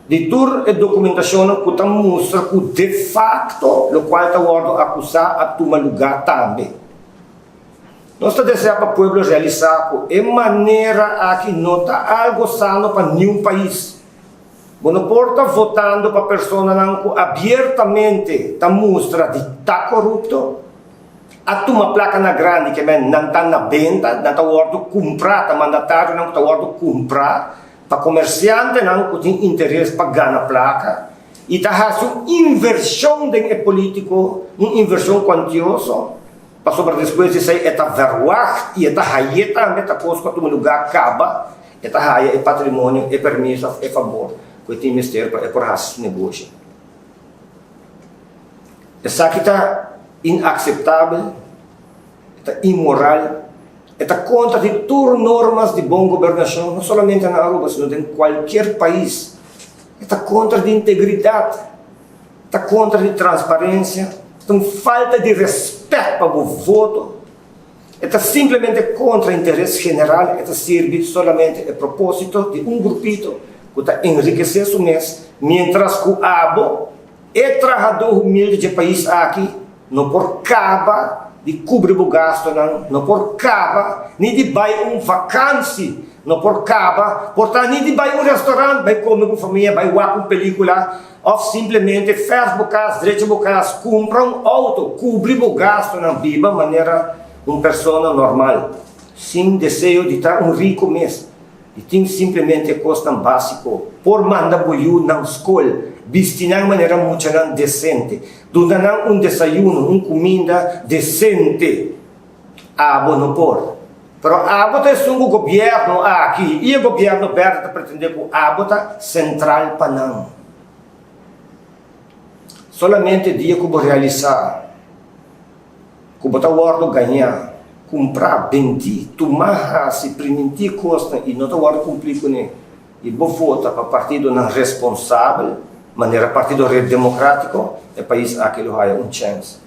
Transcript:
Di tur e dokumentashonnan ku ta mustra ku de fakto lokual ta wòrdu akusá a tuma lugá tambe. Nos ta deseá pa pueblo realisá ku e manera aki no ta algo sano pa niun pais. Bo no por ta votando pa personanan ku abiertamente ta mustra di ta korupto, a tuma plaka na grandi ke men nan ta na benta, nan ta wòrdu kumprá, ta mandatarionan ku ta wòrdu kumprá pa komersiantenan ku tin interes pa gana plaka i ta hasi un invershon den e polítiko, un invershon kuantioso, pasobra despues di esei e ta verwagt i e ta haye tambe ta kos ku a tuma lugá kaba, e ta haya e patrimonio, e permiso òf e fabor ku e tin mester pa e por hasi su negoshi. Esaki ta inakseptabel. E ta inmoral, e ta kontra di tur normas di bon gobernashon, no solamente na Aruba, sino den kualkier pais. E ta kontra di integridat, e ta kontra di transparensia, e ta un falta di rèspèt pa bo voto, e ta simplemente kontra interes general, e ta sirbi solamente e propósito di un grupito ku ta enrikesé su mes, miéntras ku abo, E trahadó humilde dje pais aki no por kaba di kubri bo gastonan, no por kaba ni di bai un vakansi, no por kaba por ta ni di bai un restaurant bai kome ku famia, bai wak un pelikula òf simplemente fèrf bo kas, drecha bo kas, kumpra un outo, kubri bo gastonan, biba manera un persona normal, sin deseo di ta un riku mes. I tin simplemente e kosnan básiko. Por manda bo yu nan skol, bisti nan manera muchanan desente, duna nan un desayuno, un kuminda desente. Abo no por. Pero abo ta esun ku gobièrnu aki i e gobièrnu bèrdè ta pretendé ku abo ta sentral pa nan. Solamente dia ku bo realisá. Ku bo ta wòrdu gañá, kumprá, bendí, tumá, hasi, primintí kosnan i no ta wòrdu kumplí kuné, i bo vota pa partidonan responsabel, manera Partido Red Demokratiko, e pais aki lo haya un chèns.